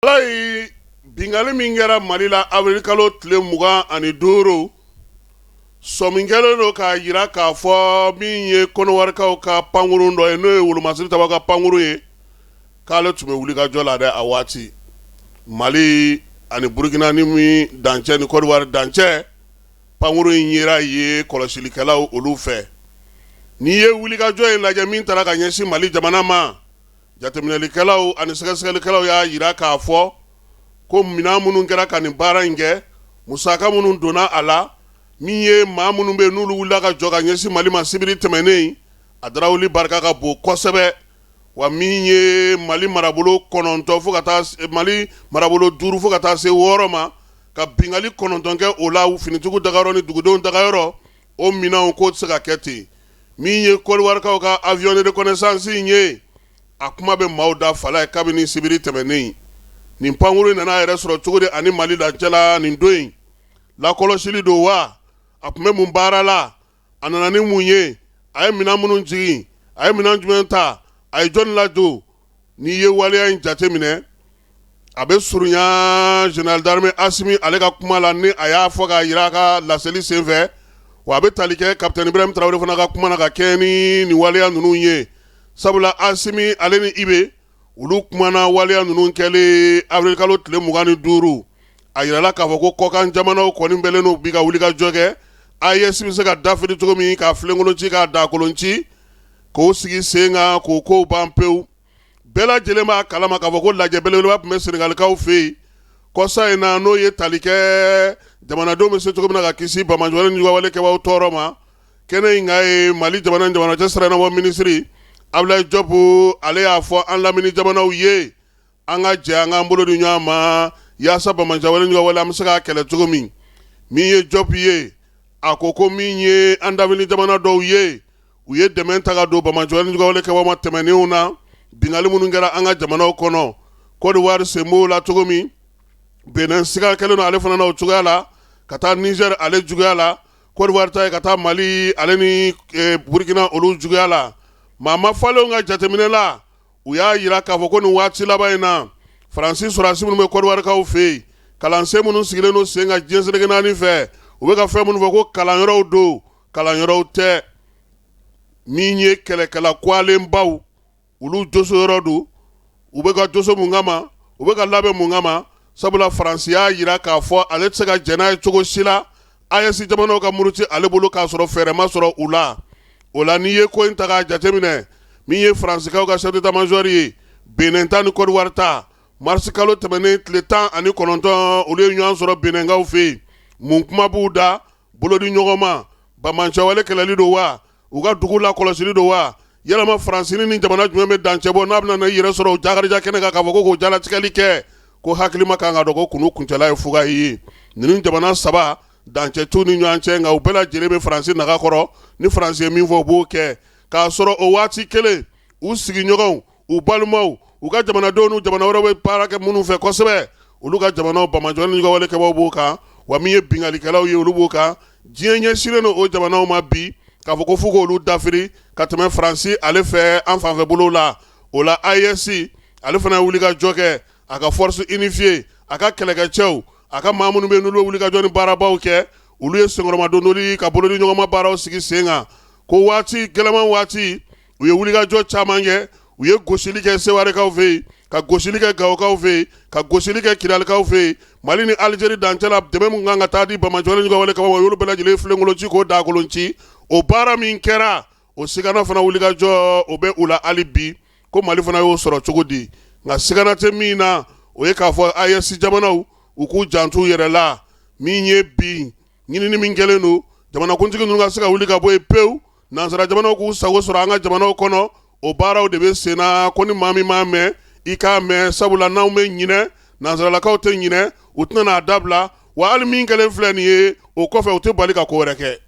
Alayi, binkanni min kɛra Mali la avril kalo tile 25, sɔmi kɛlen don k'a jira k'a fɔ min ye Kɔnɔwarikaw ka pankurun dɔ ye, n'o ye wolomasiri tabaw ka pankurun ye, k'ale tun bɛ wulikajɔ la dɛ a waati Mali ani Burukina ni min dancɛ ni Kɔdiwari dancɛ, pankurun in yera ye kɔlɔsilikɛlaw olu fɛ. N'i ye wulikajɔ in lajɛ min taara ka ɲɛsin Mali jamana ma, Jateminɛlikɛlaw ani sɛgɛsɛgɛlikɛlaw y'a jira k'a fɔ ko minɛn minnu kɛra ka nin baara in kɛ, musaka minnu donna a la, min ye maa minnu bɛ yen n'olu wulila ka jɔ ka ɲɛsin Mali ma sibiri tɛmɛnen, a darawuli barika ka bon kosɛbɛ. Wa min ye Mali marabolo 9 fo ka taa Mali marabolo 5 fo ka taa se 6 ma, ka binkanni 9 kɛ o la finitigiw dagayɔrɔ ni dugudenw dagayɔrɔ, o minɛnw k'o tɛ se ka kɛ ten. Min ye Kɔdiwarikaw ka avion de reconnaissance in ye, a kuma bɛ maaw da fala ye kabini sibiri tɛmɛnen. Nin pankurun nana a yɛrɛ sɔrɔ cogo di ani Mali dancɛ la nin don in? Lakɔlɔsili don wa? A tun bɛ mun baara la? A nana ni mun ye? A ye minɛn minnu jigin, a ye minɛn jumɛn ta, a ye jɔni ladon? N'i ye waleya in jateminɛ, a bɛ surunya général d'armée Asimi ale ka kuma la, ni a y'a fɔ k'a jira a ka laseli senfɛ, wa a bɛ tali kɛ capitaine Ibrahim Traoré fana ka kuma na ka kɛɲɛ ni nin waleya ninnu ye. Sabula Asimi ale ni IB, olu kumana waleya ninnu kɛlen avril kalo tile 25. A jirala k'a fɔ ko kɔkan jamanaw kɔni bɛlen don bi ka wulikajɔ kɛ, AES bɛ se ka dafiri cogo min, k'a filenkolon ci, k'a dakolon ci, k'o sigi sen kan, k'o kow ban pewu. Bɛɛ lajɛlen b'a kalama k'a fɔ ko lajɛ belebeleba tun bɛ Senegalikaw fɛ yen kɔsa in na, n'o ye tali kɛ jamanadenw bɛ se cogo min na ka kisi banbaanciwale ni juguwale kɛbaaw tɔɔrɔ ma. Kɛnɛ in kan ye, Mali jamana jamana cɛ siranabɔ minisiri Abdoulaye Diop, ale y'a fɔ an lamini jamanaw ye, an ka jɛ an k'an bolo di ɲɔgɔn ma yaasa banbaanciwale ni juguwale, an bɛ se k'a kɛlɛ cogo min. Min ye Diop ye, a ko ko min ye an lamini jamana dɔw ye, u ye dɛmɛ ta ka don banbaanciwale ni juguwale kɛbaaw ma tɛmɛnenw na, binkanni minnu kɛra an ka jamanaw kɔnɔ. Côte d'Ivoire sen b'o la cogo min, Benin siga kɛlen don ale fana na o cogoya la, ka taa Niger ale juguya la, Côte d'Ivoire ta ye ka taa Mali ale ni Burkina olu juguya la. Maa ma falenw ka jateminɛ la, u y'a jira k'a fɔ ko nin waati laban in na, Faransi sɔrɔdasi minnu bɛ Kɔdiwarikaw fɛ yen, kalansen minnu sigilen don sen kan diɲɛ seleke naani fɛ, u bɛ ka fɛn minnu fɔ ko kalanyɔrɔw don, kalanyɔrɔw tɛ. Min ye kɛlɛkɛla kwalenbaw, olu josoyɔrɔ don. U bɛ ka joso mun kama? U bɛ ka labɛn mun kama? Sabula Faransi y'a jira k'a fɔ ale tɛ se ka jɛn n'a ye cogo si la AES jamanaw ka muruti ale bolo k'a sɔrɔ fɛɛrɛ ma sɔrɔ u la. O la, n'i ye ko in ta k'a jateminɛ, min ye Faransikaw ka chef d'état major ye, Benin ta ni Côte d'Ivoire ta, mars kalo tɛmɛnen tile 19, olu ye ɲɔgɔn sɔrɔ Beninkaw fɛ yen. Mun kuma b'u da? Bolodi ɲɔgɔn ma, banbaanciwale kɛlɛli don wa? U ka dugu lakɔlɔsili don wa? Yalama Faransi ni jamana jumɛn bɛ dancɛ bɔ n'a bɛna na i yɛrɛ sɔrɔ o jakarija kɛnɛ kan k'a fɔ ko k'o jalatigɛli kɛ? Ko hakilima kan ka dɔn ko kunu kuncɛla ye fuga ye. Ninnu jamana saba, dancɛ t'u ni ɲɔgɔn cɛ, nka u bɛɛ lajɛlen bɛ Faransi naga kɔrɔ. Ni Faransi ye min fɔ, u b'o kɛ, k'a sɔrɔ o waati kelen, u sigiɲɔgɔnw, u balimaw, u ka jamanadenw n'u jamana wɛrɛw bɛ baara kɛ minnu fɛ kosɛbɛ, olu ka jamanaw, banbaanciwale ni juguwale kɛbaaw b'o kan, wa min ye binkannikɛlaw ye, olu b'o kan. Diɲɛ ɲɛsinnen don o jamanaw ma bi k'a fɔ ko f'u k'olu dafiri ka tɛmɛ Faransi ale fɛ an fanfɛ bolo la. O la, AES ale fana ye wulikajɔ kɛ, a ka force unifiée, a ka kɛlɛkɛcɛw, a ka maa minnu bɛ yen n'olu bɛ wulikajɔ ni baarabaw kɛ, olu ye senkɔrɔmadondoli ka bolodi ɲɔgɔnma baaraw sigi sen kan, ko waati gɛlɛman waati, u ye wulikajɔ caman kɛ. U ye gosili kɛ Sewarekaw fɛ yen, ka gosili kɛ Gawokaw fɛ yen, ka gosili kɛ Kidalikaw fɛ yen, Mali ni Alizeri dancɛ la. Dɛmɛ min kan ka taa di banbaanciwale ni juguwale kɛbaaw ma, u y'olu bɛɛ lajɛlen filenkolon ci k'o dakolon ci. O baara min kɛra, o sigana fana wulikajɔ o bɛ u la hali bi, ko Mali fana y'o sɔrɔ cogo di? Nka sigana tɛ min na, o ye k'a fɔ AES jamanaw, u k'u janto u yɛrɛ la. Min ye bi ɲinini min kɛlen don, jamanakuntigi ninnu ka se ka wuli ka bɔ yen pewu, nansara jamanaw k'u sago sɔrɔ an ka jamanaw kɔnɔ, o baaraw de bɛ sen na. Ko ni maa min m'a mɛn, i k'a mɛn, sabula n'anw bɛ ɲinɛ, nansaralakaw tɛ ɲinɛ, u tɛna n'a dabila. Wa hali min kɛlen filɛ nin ye, o kɔfɛ u tɛ bali ka ko wɛrɛ kɛ.